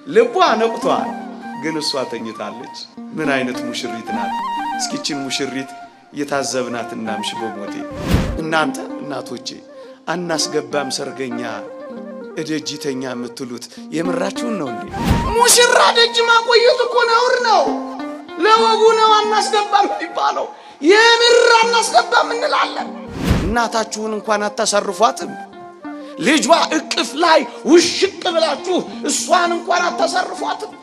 ልቧ ነቅቷል፣ ግን እሷ ተኝታለች። ምን አይነት ሙሽሪት ናት? እስኪችን ሙሽሪት እየታዘብናት እናምሽ በሞቴ። እናንተ እናቶቼ አናስገባም ሰርገኛ እደጅ ተኛ የምትሉት የምራችሁን ነው እንዴ? ሙሽራ ደጅ ማቆየት እኮ ነውር ነው፣ ለወጉ ነው አናስገባም የሚባለው። የምር አናስገባም እንላለን። እናታችሁን እንኳን አታሳርፏትም። ልጇ እቅፍ ላይ ውሽቅ ብላችሁ እሷን እንኳን አታሳርፏትም።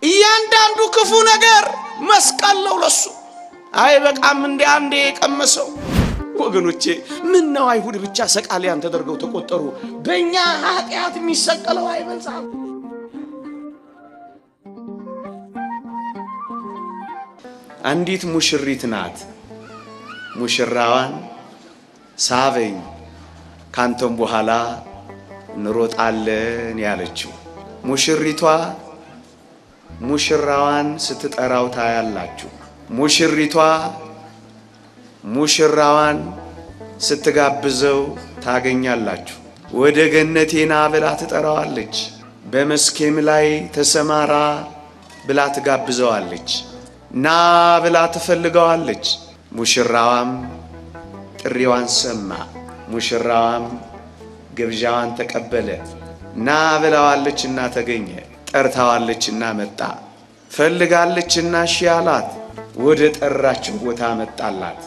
እያንዳንዱ ክፉ ነገር መስቀል ነው ለሱ። አይ በቃም እንደ አንዴ የቀመሰው ወገኖቼ፣ ምን ነው አይሁድ ብቻ ሰቃሊያን ተደርገው ተቆጠሩ? በእኛ ኃጢአት የሚሰቀለው አይበዛም? አንዲት ሙሽሪት ናት። ሙሽራዋን ሳበኝ ካንተም በኋላ እንሮጣለን ያለችው ሙሽሪቷ ሙሽራዋን ስትጠራው ታያላችሁ። ሙሽሪቷ ሙሽራዋን ስትጋብዘው ታገኛላችሁ። ወደ ገነቴ ና ብላ ትጠራዋለች። በመስኬም ላይ ተሰማራ ብላ ትጋብዘዋለች። ና ብላ ትፈልገዋለች። ሙሽራዋም ጥሪዋን ሰማ። ሙሽራዋም ግብዣዋን ተቀበለ። ና ብላዋለችና ተገኘ። ጠርታዋለችና መጣ። ፈልጋለችና እሺ አላት። ወደ ጠራችው ቦታ መጣላት።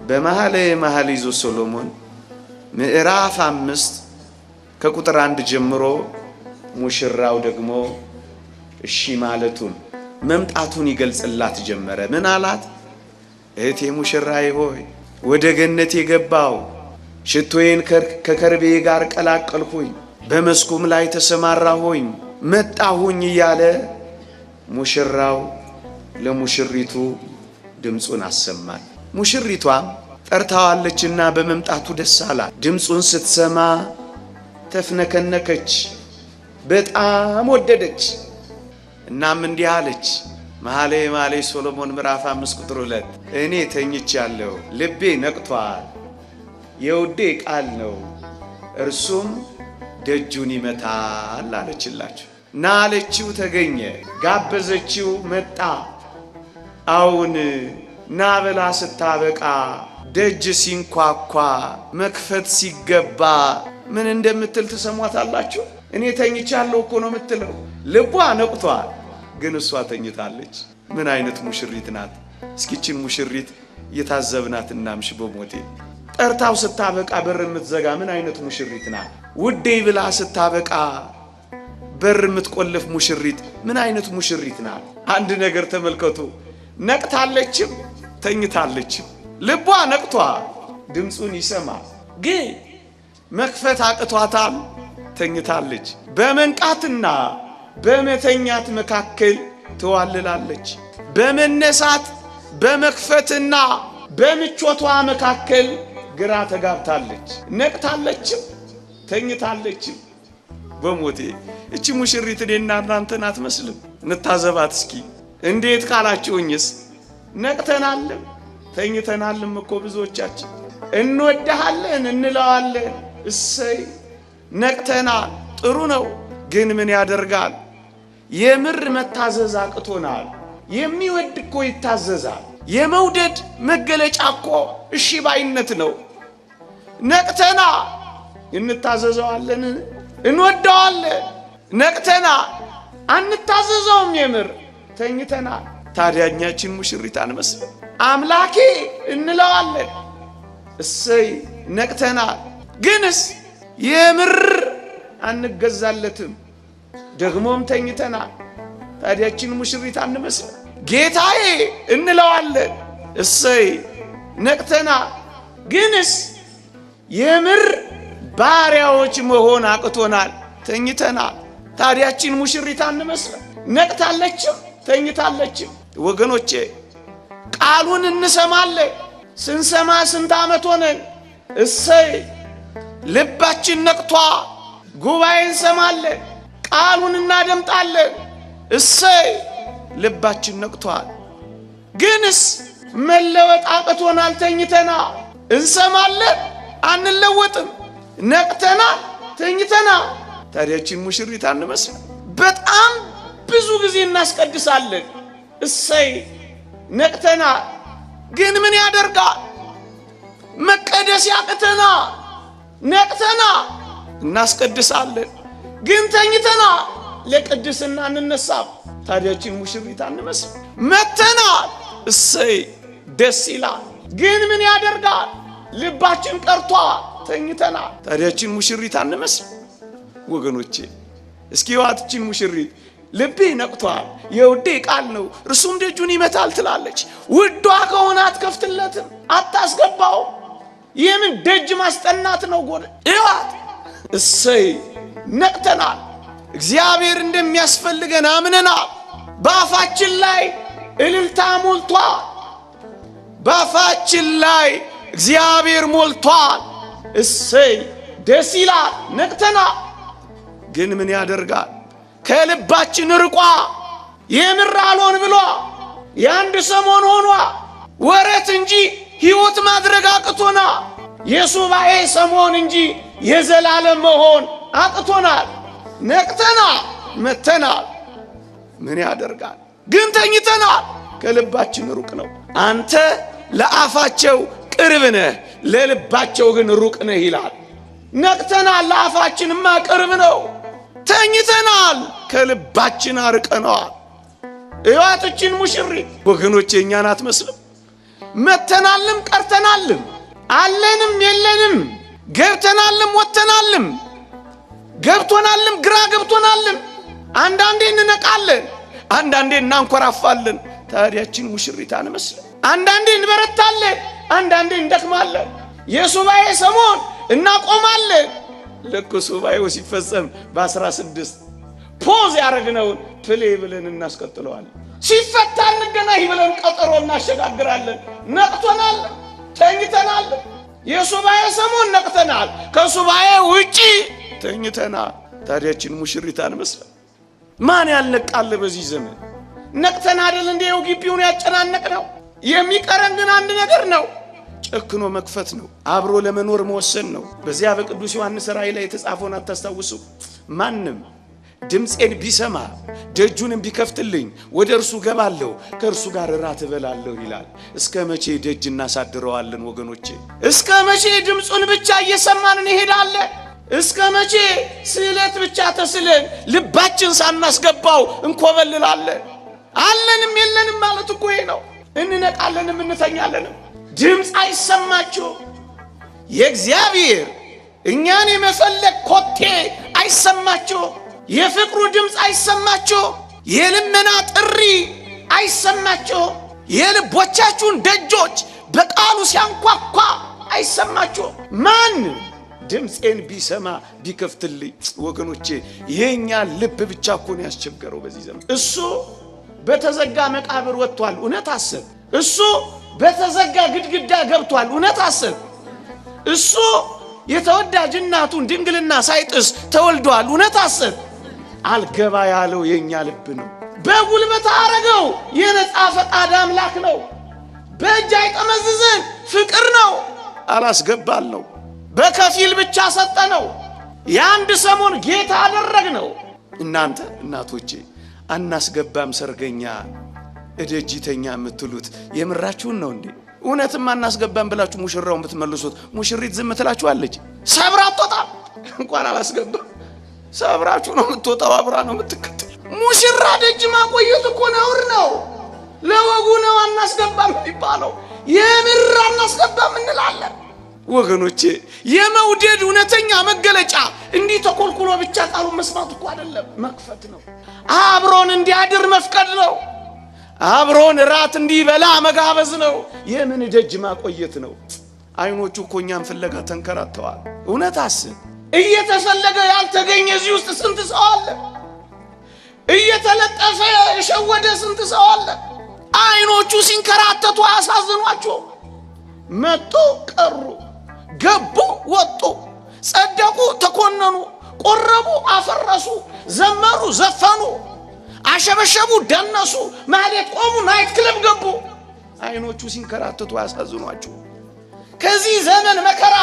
በመኃልየ መኃልይ ዘሰሎሞን ምዕራፍ 5 ከቁጥር 1 ጀምሮ ሙሽራው ደግሞ እሺ ማለቱን መምጣቱን ይገልጽላት ጀመረ። ምን አላት? እህቴ ሙሽራዬ ሆይ ወደ ገነት የገባው ሽቶዬን ከከርቤ ጋር ቀላቀልሁኝ፣ በመስኩም ላይ ተሰማራሁኝ፣ መጣሁኝ እያለ ሙሽራው ለሙሽሪቱ ድምፁን አሰማል። ሙሽሪቷም ጠርታዋለችና በመምጣቱ ደስ አላት። ድምፁን ስትሰማ ተፍነከነከች፣ በጣም ወደደች። እናም እንዲህ አለች። መኃልየ መኃልይ ሶሎሞን ምዕራፍ 5 ቁጥር 2 እኔ ተኝቻለሁ፣ ልቤ ነቅቷል፣ የውዴ ቃል ነው እርሱም ደጁን ይመታል አለችላችሁ። ና አለችው፣ ተገኘ። ጋበዘችው፣ መጣ። አሁን ና ብላ ስታበቃ ደጅ ሲንኳኳ መክፈት ሲገባ ምን እንደምትል ትሰሟታላችሁ? እኔ ተኝቻለሁ እኮ ነው የምትለው። ልቧ ነቅቷል፣ ግን እሷ ተኝታለች። ምን አይነት ሙሽሪት ናት? እስኪችን ሙሽሪት እየታዘብናት እናምሽ በሞቴ። ጠርታው ስታበቃ በር የምትዘጋ ምን አይነት ሙሽሪት ናት? ውዴ ብላ ስታበቃ በር የምትቆልፍ ሙሽሪት ምን አይነት ሙሽሪት ናት? አንድ ነገር ተመልከቱ። ነቅታለችም ተኝታለችም። ልቧ ነቅቷል፣ ድምፁን ይሰማል፣ ግን መክፈት አቅቷታል፣ ተኝታለች። በመንቃትና በመተኛት መካከል ትዋልላለች። በመነሳት በመክፈትና በምቾቷ መካከል ግራ ተጋብታለች። ነቅታለችም ተኝታለችም። በሞቴ እቺ ሙሽሪት እኔና እናንተን አትመስልም። እንታዘባት እስኪ። እንዴት ካላችሁኝስ ነቅተናልም ተኝተናልም እኮ ብዙዎቻችን። እንወድሃለን እንለዋለን፣ እሰይ ነቅተናል፣ ጥሩ ነው። ግን ምን ያደርጋል የምር መታዘዝ አቅቶናል። የሚወድ እኮ ይታዘዛል። የመውደድ መገለጫ እኮ እሺ ባይነት ነው። ነቅተና እንታዘዘዋለን፣ እንወደዋለን። ነቅተና አንታዘዘውም፣ የምር ተኝተናል። ታዲያኛችን ሙሽሪት አንመስልም? አምላኬ እንለዋለን፣ እሰይ ነቅተናል። ግንስ የምር አንገዛለትም፣ ደግሞም ተኝተናል። ታዲያችን ሙሽሪት አንመስልም? ጌታዬ እንለዋለን፣ እሰይ ነቅተናል። ግንስ የምር ባሪያዎች መሆን አቅቶናል፣ ተኝተናል። ታዲያችን ሙሽሪት አንመስልም? ነቅታለችም ተኝታለችም። ወገኖቼ ቃሉን እንሰማለን። ስንሰማ ስንት ዓመት ሆነን? እሰይ ልባችን ነቅቷ ጉባኤ እንሰማለን፣ ቃሉን እናደምጣለን። እሰይ ልባችን ነቅቷል። ግንስ መለወጥ አቅቶናል፣ ተኝተናል። እንሰማለን፣ አንለወጥም። ነቅተናል፣ ተኝተናል። ታዲያችን ሙሽሪት አንመስልም? በጣም እናስቀድሳለን። እሰይ ነቅተና፣ ግን ምን ያደርጋል መቀደስ ያቅተና። ነቅተና እናስቀድሳለን፣ ግን ተኝተና ለቅድስና እንነሳም። ታዲያችን ሙሽሪት አንመስል። መተናል፣ እሰይ ደስ ይላል፣ ግን ምን ያደርጋል ልባችን ቀርቷ ተኝተናል። ታዲያችን ሙሽሪት አንመስል ወገኖቼ። እስኪ ዋትችን ሙሽሪት ልቤ ነቅቷል፣ የውዴ ቃል ነው እርሱም ደጁን ይመታል ትላለች። ውዷ ከሆነ አትከፍትለትም፣ አታስገባው። የምን ደጅ ማስጠናት ነው? ጎድ እዋት እሰይ ነቅተናል። እግዚአብሔር እንደሚያስፈልገን አምነናል። በአፋችን ላይ እልልታ ሞልቷል። በአፋችን ላይ እግዚአብሔር ሞልቷል። እሰይ ደስ ይላል። ነቅተናል። ግን ምን ያደርጋል ከልባችን ርቋ የምር አልሆን ብሏ የአንድ ሰሞን ሆኗ ወረት እንጂ ሕይወት ማድረግ አቅቶና የሱባኤ ሰሞን እንጂ የዘላለም መሆን አቅቶናል። ነቅተናል፣ መተናል። ምን ያደርጋል ግን ተኝተናል። ከልባችን ሩቅ ነው። አንተ ለአፋቸው ቅርብ ነህ፣ ለልባቸው ግን ሩቅ ነህ ይላል። ነቅተናል፣ ለአፋችንማ ቅርብ ነው። ተኝተናል፣ ከልባችን አርቀነዋል። እዋትችን ሙሽሪት ወገኖቼ እኛን አትመስልም። መተናልም ቀርተናልም፣ አለንም የለንም፣ ገብተናልም ወጥተናልም፣ ገብቶናልም ግራ ገብቶናልም። አንዳንዴ እንነቃለን፣ አንዳንዴ እናንኮራፋለን። ታዲያችን ሙሽሪት አንመስልም። አንዳንዴ እንበረታለን፣ አንዳንዴ እንደክማለን። የሱባኤ ሰሞን እናቆማለን። ልክ ሱባኤው ሲፈጸም በ16 pause ያደረግነውን play ብለን እናስቀጥለዋለን። ሲፈታ እንገናኝ ብለን ቀጠሮ እናሸጋግራለን። ነቅቶናል፣ ተኝተናል። የሱባኤ ሰሞን ነቅተናል፣ ከሱባኤ ውጪ ተኝተናል። ታዲያችን ሙሽሪት አንመስልም። ማን ያልነቃል በዚህ ዘመን? ነቅተን አይደል እንደ ግቢውን ያጨናነቅ ነው። የሚቀረን ግን አንድ ነገር ነው፣ ጨክኖ መክፈት ነው። አብሮ ለመኖር መወሰን ነው። በዚያ በቅዱስ ዮሐንስ ራእይ ላይ የተጻፈውን አታስታውሱ? ማንም ድምፄን ቢሰማ ደጁንም ቢከፍትልኝ ወደ እርሱ ገባለሁ ከእርሱ ጋር እራት እበላለሁ ይላል። እስከ መቼ ደጅ እናሳድረዋለን ወገኖቼ? እስከ መቼ ድምፁን ብቻ እየሰማን እንሄዳለን? እስከ መቼ ስዕለት ብቻ ተስለን ልባችን ሳናስገባው እንኮበልላለን? አለንም የለንም ማለት እኮ ይሄ ነው። እንነቃለንም እንተኛለንም። ድምፅ አይሰማችሁ? የእግዚአብሔር እኛን የመፈለግ ኮቴ አይሰማችሁ? የፍቅሩ ድምፅ አይሰማችሁ? የልመና ጥሪ አይሰማችሁ? የልቦቻችሁን ደጆች በቃሉ ሲያንኳኳ አይሰማችሁ? ማን ድምፄን ቢሰማ ቢከፍትልኝ። ወገኖቼ የእኛ ልብ ብቻ እኮ ነው ያስቸገረው በዚህ ዘመን። እሱ በተዘጋ መቃብር ወጥቷል፣ እውነት አስብ። እሱ በተዘጋ ግድግዳ ገብቷል፣ እውነት አስብ። እሱ የተወዳጅ እናቱን ድንግልና ሳይጥስ ተወልዷል፣ እውነት አስብ። አልገባ ያለው የእኛ ልብ ነው። በጉልበት አረገው። የነጻ ፈቃድ አምላክ ነው። በእጅ አይጠመዝዝን፣ ፍቅር ነው። አላስገባል ነው። በከፊል ብቻ ሰጠ ነው። የአንድ ሰሞን ጌታ አደረግ ነው። እናንተ እናቶቼ አናስገባም ሰርገኛ እደጅተኛ የምትሉት የምራችሁን ነው እንዴ? እውነትም አናስገባም ብላችሁ ሙሽራውን ብትመልሱት ሙሽሪት ዝም ትላችኋለች? ሰብራ አትወጣም። እንኳን አላስገባም ሰብራችሁ ነው የምትወጣው፣ አብራ ነው የምትከተል። ሙሽራ ደጅ ማቆየት እኮ ነውር ነው፣ ለወጉ ነው አናስገባም የሚባለው። የምር አናስገባም እንላለን ወገኖቼ። የመውደድ እውነተኛ መገለጫ እንዲህ ተኮልኩሎ ብቻ ቃሉን መስማት እኮ አይደለም፣ መክፈት ነው። አብሮን እንዲያድር መፍቀድ ነው። አብሮን እራት እንዲበላ መጋበዝ ነው። የምን ደጅ ማቆየት ነው? አይኖቹ እኮ እኛን ፍለጋ ተንከራተዋል። እውነት አስብ። እየተፈለገ ያልተገኘ እዚህ ውስጥ ስንት ሰው አለ? እየተለጠፈ የሸወደ ስንት ሰው አለ? አይኖቹ ሲንከራተቱ አያሳዝኗቸው? መጡ፣ ቀሩ፣ ገቡ፣ ወጡ፣ ጸደቁ፣ ተኮነኑ፣ ቆረቡ፣ አፈረሱ፣ ዘመሩ፣ ዘፈኑ፣ አሸበሸቡ፣ ደነሱ፣ ማህሌት ቆሙ፣ night club ገቡ። አይኖቹ ሲንከራተቱ አያሳዝኗቸው? ከዚህ ዘመን መከራ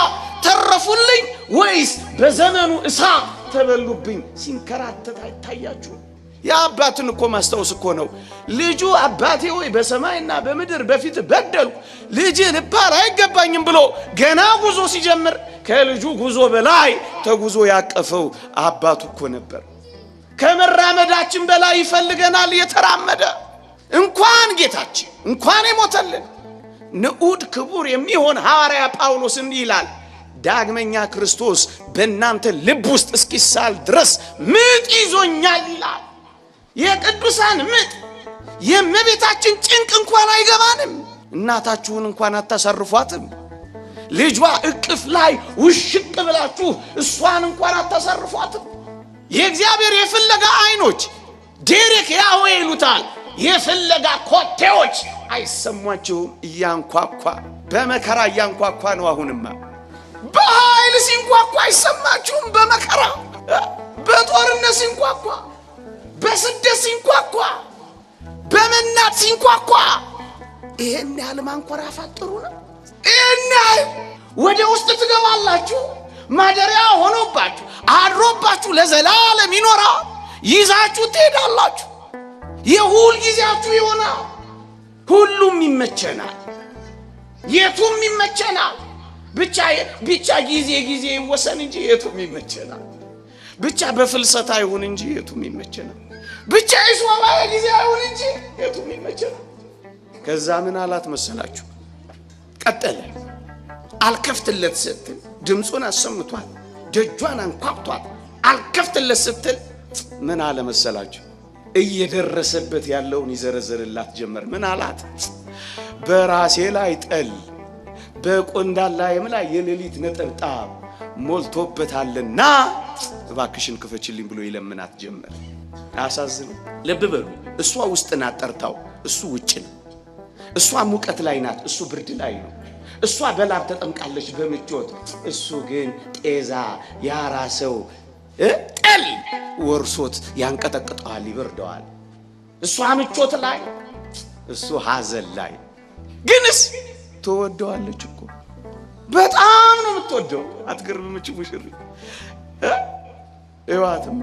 ተረፉልኝ ወይስ በዘመኑ እሳት ተበሉብኝ? ሲንከራተት አይታያችሁ? የአባትን እኮ ማስታወስ እኮ ነው። ልጁ አባቴ ሆይ በሰማይና በምድር በፊት በደልኩ፣ ልጅ ልባል አይገባኝም ብሎ ገና ጉዞ ሲጀምር ከልጁ ጉዞ በላይ ተጉዞ ያቀፈው አባቱ እኮ ነበር። ከመራመዳችን በላይ ይፈልገናል የተራመደ። እንኳን ጌታችን እንኳን የሞተልን ንዑድ ክቡር የሚሆን ሐዋርያ ጳውሎስ እንዲህ ይላል፣ ዳግመኛ ክርስቶስ በእናንተ ልብ ውስጥ እስኪሳል ድረስ ምጥ ይዞኛል ይላል። የቅዱሳን ምጥ የእመቤታችን ጭንቅ እንኳን አይገባንም። እናታችሁን እንኳን አታሳርፏትም። ልጇ እቅፍ ላይ ውሽቅ ብላችሁ እሷን እንኳን አታሳርፏትም። የእግዚአብሔር የፍለጋ አይኖች ዴሬክ ያሆ ይሉታል። የፍለጋ ኮቴዎች አይሰሟችሁም። እያንኳኳ በመከራ እያንኳኳ ነው። አሁንማ በኃይል ሲንኳኳ አይሰማችሁም። በመከራ በጦርነት ሲንኳኳ፣ በስደት ሲንኳኳ፣ በመናት ሲንኳኳ ይሄን ያህል ማንኮራፋት ጥሩ ነው። ይሄን ያህል ወደ ውስጥ ትገባላችሁ። ማደሪያ ሆኖባችሁ አድሮባችሁ ለዘላለም ይኖራል። ይዛችሁ ትሄዳላችሁ። የሁል ጊዜያችሁ ይሆናል። ሁሉም ይመቸናል፣ የቱም ይመቸናል። ብቻ ብቻ ጊዜ ጊዜ ይወሰን እንጂ የቱም ይመቸናል። ብቻ በፍልሰታ ይሁን እንጂ የቱም ይመቸናል። ብቻ የሱባኤ ጊዜ አይሁን እንጂ የቱም ይመቸናል። ከዛ ምን አላት መሰላችሁ? ቀጠለ። አልከፍትለት ስትል ድምፁን አሰምቷል፣ ደጇን አንኳኩቷል። አልከፍትለት ስትል ምን አለ መሰላችሁ? እየደረሰበት ያለውን ይዘረዝርላት ጀመር። ምን አላት? በራሴ ላይ ጠል በቆንዳላዬም ላይ የሌሊት ነጠብጣብ ሞልቶበታልና እባክሽን ክፈችልኝ ብሎ ይለምናት ጀመር። አያሳዝንም? ልብ በሉ። እሷ ውስጥ ናት ጠርታው፣ እሱ ውጭ ነው። እሷ ሙቀት ላይ ናት፣ እሱ ብርድ ላይ ነው። እሷ በላብ ተጠምቃለች በምቾት፣ እሱ ግን ጤዛ ያራሰው ጠል ወርሶት ያንቀጠቅጠዋል፣ ይበርደዋል። እሷ ምቾት ላይ፣ እሱ ሐዘን ላይ። ግንስ ትወደዋለች እኮ በጣም ነው የምትወደው። አትገርምም? እች ሙሽሪት እዋትማ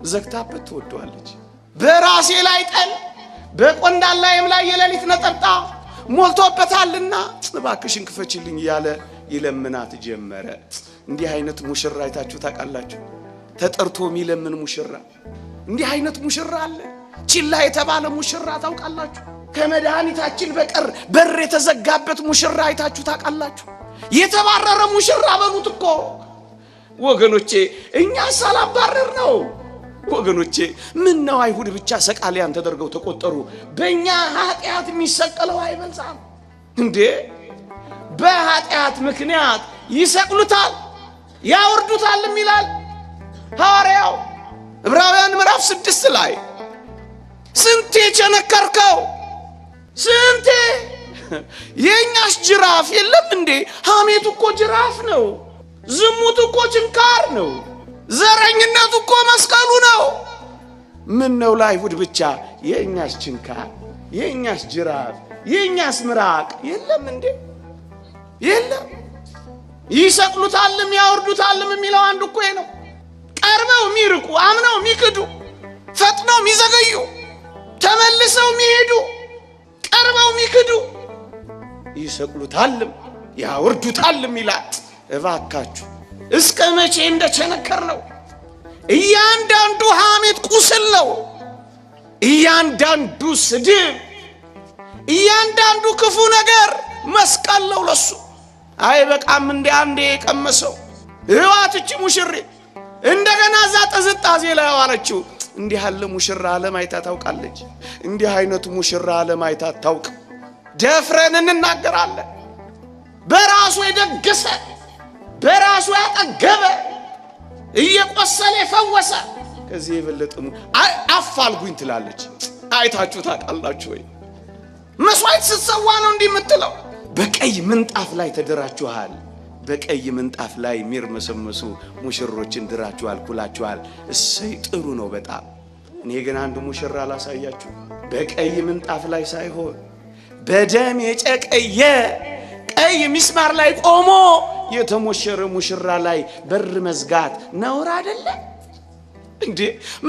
ዘግታበት ትወደዋለች። በራሴ ላይ ጠል በቆንዳላዬም ላይ የሌሊት ነጠብጣብ ሞልቶበታልና እባክሽን ክፈችልኝ እያለ ይለምናት ጀመረ። እንዲህ አይነት ሙሽራ አይታችሁ ታውቃላችሁ? ተጠርቶ የሚለምን ሙሽራ፣ እንዲህ አይነት ሙሽራ አለ። ችላ የተባለ ሙሽራ ታውቃላችሁ? ከመድኃኒታችን በቀር በር የተዘጋበት ሙሽራ አይታችሁ ታውቃላችሁ? የተባረረ ሙሽራ በሉት እኮ ወገኖቼ። እኛ ሳላባረር ነው ወገኖቼ። ምን ነው አይሁድ ብቻ ሰቃሊያን ተደርገው ተቆጠሩ? በእኛ ኃጢአት የሚሰቀለው አይበልጻም እንዴ? በኃጢአት ምክንያት ይሰቅሉታል ያወርዱታልም ይላል ሐዋርያው ዕብራውያን ምዕራፍ 6 ላይ። ስንቴ ቸነከርከው፣ ስንቴ የእኛስ ጅራፍ የለም እንዴ? ሐሜት እኮ ጅራፍ ነው። ዝሙት እኮ ችንካር ነው። ዘረኝነቱ እኮ መስቀሉ ነው። ምን ነው ለአይሁድ ብቻ የእኛስ ችንካር፣ የእኛስ ጅራፍ፣ የእኛስ ምራቅ የለም እንዴ? የለም። ይሰቅሉታልም ያወርዱታልም የሚለው አንዱ እኮ ነው። ቀርበው የሚርቁ፣ አምነው የሚክዱ፣ ፈጥነው የሚዘገዩ፣ ተመልሰው የሚሄዱ፣ ቀርበው የሚክዱ ይሰቅሉታልም ያወርዱታልም ይላል። እባካችሁ እስከ መቼ እንደቸነከር ነው? እያንዳንዱ ሐሜት ቁስል ነው። እያንዳንዱ ስድብ፣ እያንዳንዱ ክፉ ነገር መስቀል ነው ለሱ። አይ በቃም እንደ አንዴ የቀመሰው ህዋት እቺ ሙሽሪት እንደገና እዛ ጥዝጣዜ ላይ ዋለችው። እንዲህ ያለ ሙሽራ ዓለም አይታ ታውቃለች? እንዲህ አይነቱ ሙሽራ ዓለም አይታ ታውቅ? ደፍረን እንናገራለን። በራሱ የደገሰ በራሱ ያጠገበ እየቆሰለ የፈወሰ ከዚህ የበለጠ አፋልጉኝ ትላለች። አይታችሁ ታውቃላችሁ ወይ? መስዋዕት ስትሰዋ ነው እንዲህ የምትለው። በቀይ ምንጣፍ ላይ ተድራችኋል። በቀይ ምንጣፍ ላይ የሚርመሰመሱ ሙሽሮችን ድራችኋል፣ ኩላችኋል። እሰይ ጥሩ ነው በጣም። እኔ ግን አንድ ሙሽራ ላሳያችሁ። በቀይ ምንጣፍ ላይ ሳይሆን በደም የጨቀየ ቀይ ሚስማር ላይ ቆሞ የተሞሸረ ሙሽራ ላይ በር መዝጋት ነውር አይደለም? እንዴ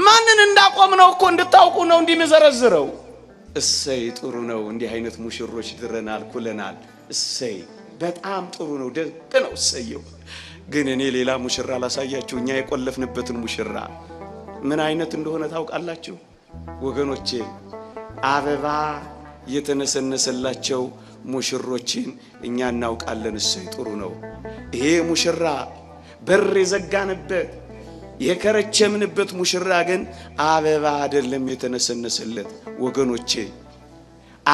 ማንን እንዳቆም ነው እኮ እንድታውቁ ነው እንዲህ መዘረዝረው። እሰይ ጥሩ ነው። እንዲህ አይነት ሙሽሮች ድረናል፣ ኩለናል። እሰይ በጣም ጥሩ ነው፣ ደግ ነው። እሰየው። ግን እኔ ሌላ ሙሽራ ላሳያችሁ። እኛ የቆለፍንበትን ሙሽራ ምን አይነት እንደሆነ ታውቃላችሁ ወገኖቼ? አበባ የተነሰነሰላቸው ሙሽሮችን እኛ እናውቃለን። እሰይ ጥሩ ነው። ይሄ ሙሽራ በር የዘጋንበት የከረቸምንበት ሙሽራ ግን አበባ አይደለም የተነሰነሰለት ወገኖቼ።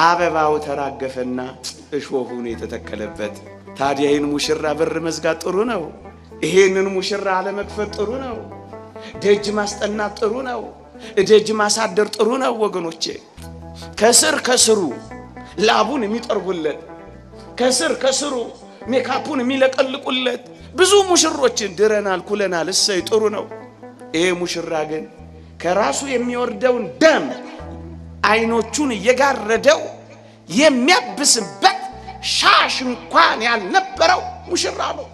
አበባው ተራገፈና እሾሁ ነው የተተከለበት። ታዲያ ይህን ሙሽራ በር መዝጋት ጥሩ ነው? ይሄንን ሙሽራ አለመክፈት ጥሩ ነው? ደጅ ማስጠናት ጥሩ ነው? ደጅ ማሳደር ጥሩ ነው? ወገኖቼ ከስር ከስሩ ላቡን የሚጠርጉለት፣ ከስር ከስሩ ሜካፑን የሚለቀልቁለት ብዙ ሙሽሮችን ድረናል፣ ኩለናል። እሰይ ጥሩ ነው። ይሄ ሙሽራ ግን ከራሱ የሚወርደውን ደም አይኖቹን እየጋረደው የሚያብስበት ሻሽ እንኳን ያልነበረው ሙሽራ ነው።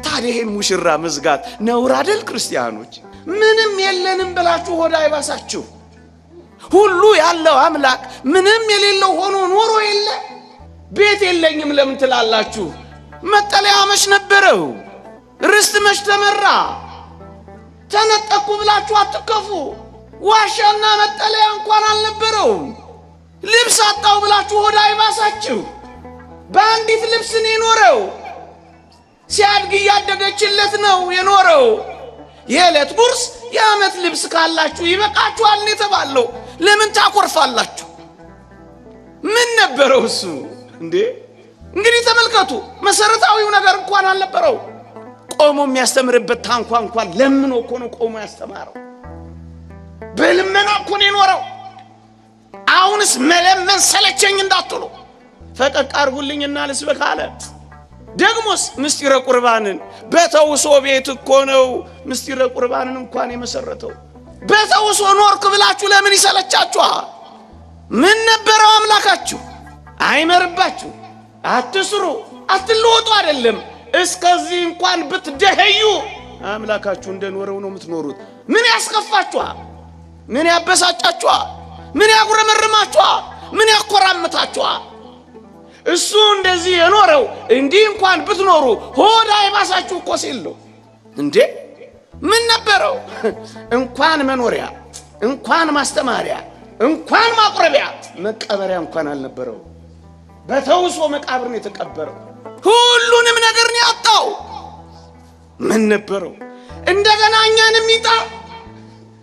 ታዲያ ይሄን ሙሽራ መዝጋት ነውር አይደል? ክርስቲያኖች ምንም የለንም ብላችሁ ሆድ አይባሳችሁ። ሁሉ ያለው አምላክ ምንም የሌለው ሆኖ ኖሮ የለ። ቤት የለኝም ለምን ትላላችሁ? መጠለያ መች ነበረው? ርስት መች ተመራ? ተነጠቅኩ ብላችሁ አትከፉ። ዋሻና መጠለያ እንኳን አልነበረውም። ልብስ አጣው ብላችሁ ሆድ አይባሳችሁ። በአንዲት ልብስ ነው የኖረው። ሲያድግ እያደገችለት ነው የኖረው። የዕለት ጉርስ የዓመት ልብስ ካላችሁ ይበቃችኋል የተባለው ለምን ታኮርፋላችሁ? ምን ነበረው እሱ እንዴ? እንግዲህ ተመልከቱ፣ መሰረታዊው ነገር እንኳን አልነበረው። ቆሞ የሚያስተምርበት ታንኳ እንኳን ለምኖ እኮ ነው ቆሞ ያስተማረው። በልመና እኮ ነው የኖረው። አሁንስ መለመን ሰለቸኝ እንዳትሉ ፈቀቅ አርጉልኝና ልስበክ አለ። ደግሞስ ምስጢረ ቁርባንን በተውሶ ቤት እኮ ነው ምስጢረ ቁርባንን እንኳን የመሰረተው። በተውሶ ኖርክ ብላችሁ ለምን ይሰለቻችኋል? ምን ነበረው አምላካችሁ? አይመርባችሁ፣ አትስሩ፣ አትለወጡ አይደለም። እስከዚህ እንኳን ብትደኸዩ አምላካችሁ እንደኖረው ነው የምትኖሩት። ምን ያስከፋችኋል? ምን ያበሳጫችኋል? ምን ያጉረመርማችኋል? ምን ያኮራምታችኋል? እሱ እንደዚህ የኖረው እንዲህ እንኳን ብትኖሩ ሆድ አይባሳችሁ እኮ ሲል ነው እንዴ። ምን ነበረው? እንኳን መኖሪያ፣ እንኳን ማስተማሪያ፣ እንኳን ማቁረቢያ፣ መቀበሪያ እንኳን አልነበረው። በተውሶ መቃብር ነው የተቀበረው። ሁሉንም ነገር ነው ያጣው። ምን ነበረው? እንደገና እኛንም ይጣ።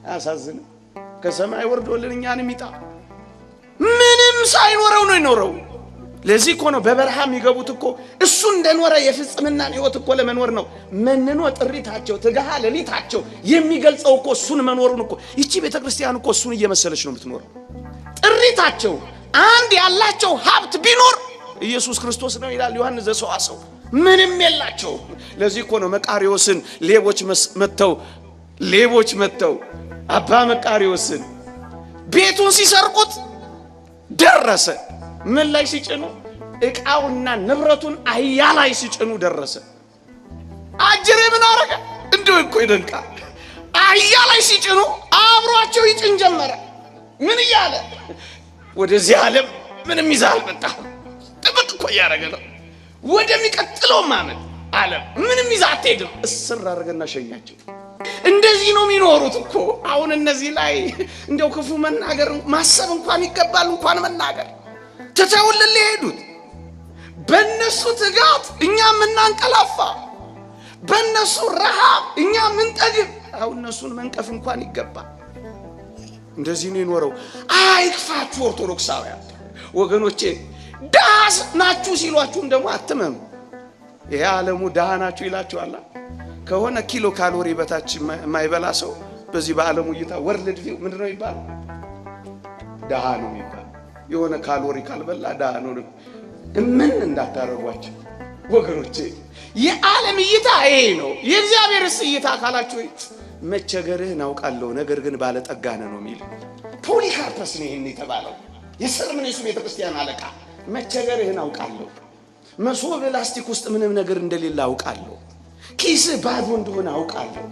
አያሳዝንም? ከሰማይ ወርዶልን እኛንም ይጣ። ምንም ሳይኖረው ነው የኖረው። ለዚህ እኮ ነው በበረሃ የሚገቡት እኮ እሱ እንደኖረ የፍጽምናን ሕይወት እኮ ለመኖር ነው። መንኖ ጥሪታቸው ትግሃ ሌሊታቸው የሚገልጸው እኮ እሱን መኖሩን እኮ። ይቺ ቤተ ክርስቲያን እኮ እሱን እየመሰለች ነው የምትኖረው። ጥሪታቸው አንድ ያላቸው ሀብት ቢኖር ኢየሱስ ክርስቶስ ነው ይላል ዮሐንስ ዘሰዋስው። ምንም የላቸው። ለዚህ እኮ ነው መቃሪዎስን ሌቦች መጥተው አባ መቃሪዎስን ቤቱን ሲሰርቁት ደረሰ። ምን ላይ ሲጭኑ? ዕቃውና ንብረቱን አህያ ላይ ሲጭኑ ደረሰ። አጅሬ ምን አረገ? እንደው እኮ ይደንቃል። አህያ ላይ ሲጭኑ አብሯቸው ይጭን ጀመረ። ምን እያለ? ወደዚህ ዓለም ምንም ይዘህ አልመጣህም። ጥብቅ እኮ እያደረገ ነው። ወደሚቀጥለው ዓመት ዓለም ምንም ይዘህ አትሄድም። እስር አደረገና ሸኛቸው። እንደዚህ ነው የሚኖሩት እኮ። አሁን እነዚህ ላይ እንደው ክፉ መናገር ማሰብ እንኳን ይገባል፣ እንኳን መናገር። ትተውልን ሊሄዱት በእነሱ ትጋት እኛ የምናንቀላፋ፣ በእነሱ ረሃብ እኛ የምንጠግብ፣ አሁን እነሱን መንቀፍ እንኳን ይገባል። እንደዚህ ነው የኖረው። አይክፋችሁ ኦርቶዶክሳውያን ወገኖቼ። ድሃ ናችሁ ሲሏችሁም ደግሞ አትመኑ። ይሄ ዓለሙ ድሃ ናችሁ ይላችኋል። ከሆነ ኪሎ ካሎሪ በታች የማይበላ ሰው በዚህ በዓለሙ እይታ world view ምንድን ነው ይባላል? ድሃ ነው የሚባል። የሆነ ካሎሪ ካልበላ ድሃ ነው። ምን እንዳታረጓቸው ወገኖቼ። የዓለም እይታ ይሄ ነው። የእግዚአብሔርስ እይታ ካላችሁ መቸገርህን አውቃለሁ፣ ነገር ግን ባለጠጋ ነህ ነው የሚል። ፖሊካርፐስ ነው ይሄን የተባለው የሰርምኔሱ ቤተክርስቲያን አለቃ። መቸገርህን አውቃለሁ፣ መሶብ ላስቲክ ውስጥ ምንም ነገር እንደሌለ አውቃለሁ፣ ኪስህ ባዶ እንደሆነ አውቃለሁ፣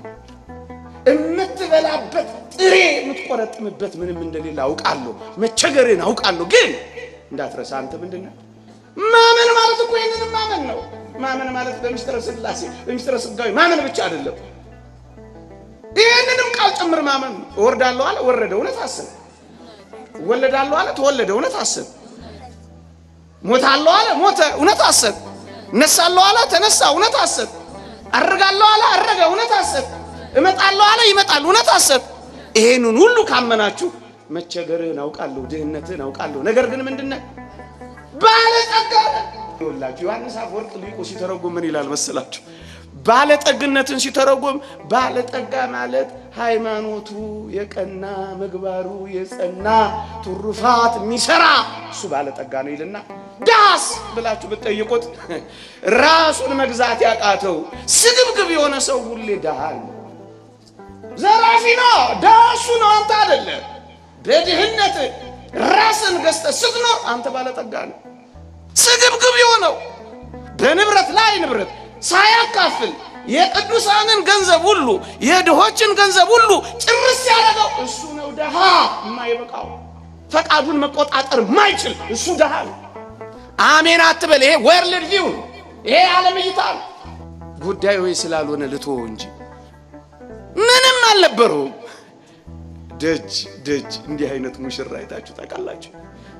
የምትበላበት ጥሬ የምትቆረጥምበት ምንም እንደሌለ አውቃለሁ። መቸገርን አውቃለሁ። ግን እንዳትረሳ አንተ ምንድን ነህ? ማመን ማለት እኮ ይህንን ማመን ነው። ማመን ማለት በሚስጥረ ሥላሴ በሚስጥረ ሥጋዌ ማመን ብቻ አይደለም። ይህንንም ቃል ጭምር ማመን ነው። እወርዳለሁ አለ ወረደ፣ እውነት አስብ። እወለዳለሁ አለ ተወለደ፣ እውነት አስብ። ሞታለሁ አለ ሞተ፣ እውነት አስብ። እነሳለሁ አለ ተነሳ፣ እውነት አስብ። አርጋለሁ አለ አረገ፣ እውነት አስብ። እመጣለሁ አለ ይመጣል፣ እውነት አስብ። ይሄንን ሁሉ ካመናችሁ መቸገርህን አውቃለሁ፣ ድህነትህን አውቃለሁ። ነገር ግን ምንድነህ? ባለጸጋ ነህ። ይኸውላችሁ ዮሐንስ አፈወርቅ ሊቁ ሲተረጉም ምን ይላል መሰላችሁ? ባለጠግነትን ሲተረጉም ባለጠጋ ማለት ሃይማኖቱ የቀና ምግባሩ የጸና ትሩፋት የሚሰራ እሱ ባለጠጋ ነው ይልና፣ ዳስ ብላችሁ ብትጠይቁት ራሱን መግዛት ያቃተው ስግብግብ የሆነ ሰው ሁሌ ድሃ ነው፣ ዘራፊ ነው፣ ድሃ እሱ ነው፣ አንተ አይደለም። በድህነት ራስን ገዝተህ ስትኖር አንተ ባለጠጋ ነው። ስግብግብ የሆነው በንብረት ላይ ንብረት ሳያካፍል የቅዱሳንን ገንዘብ ሁሉ የድሆችን ገንዘብ ሁሉ ጭርስ ያደረገው እሱ ነው። ድሃ የማይበቃው ፈቃዱን መቆጣጠር ማይችል እሱ ድሃ ነው። አሜን አትበል። ይሄ world view ነው። ይሄ የዓለም እይታ ነው። ጉዳዩ ስላልሆነ ልትወው እንጂ ምንም አልነበረውም። ደጅ ደጅ እንዲህ አይነት ሙሽራ አይታችሁ ታውቃላችሁ?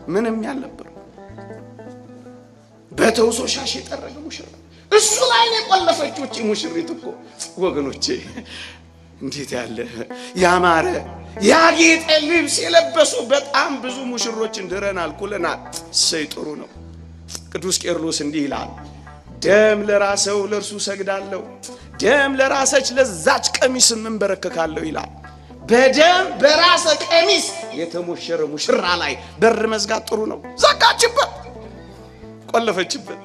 ምንም ያልነበረው በተውሶ ሻሽ የጠረገ ሙሽራ እሱ ላይ ነው የቆለፈችው። እቺ ሙሽሪት እኮ ወገኖቼ እንዴት ያለ ያማረ ያጌጠ ልብስ የለበሱ በጣም ብዙ ሙሽሮችን ድረናል፣ ኩለናል። እሰይ ጥሩ ነው። ቅዱስ ቄርሎስ እንዲህ ይላል፣ ደም ለራሰው ለእርሱ ሰግዳለሁ፣ ደም ለራሰች ለዛች ቀሚስም እንበረከካለሁ ይላል። በደም በራሰ ቀሚስ የተሞሸረ ሙሽራ ላይ በር መዝጋት ጥሩ ነው። ዘጋችበት፣ ቆለፈችበት።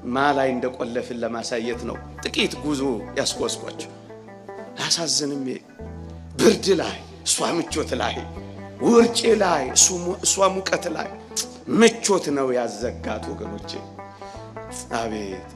ማ ላይ እንደቆለፍን ለማሳየት ነው ጥቂት ጉዞ ያስጓዝኳቸው። አያሳዝንም? ብርድ ላይ እሷ ምቾት ላይ፣ ውርጭ ላይ እሷ ሙቀት ላይ ምቾት ነው ያዘጋት ወገኖቼ። አቤት።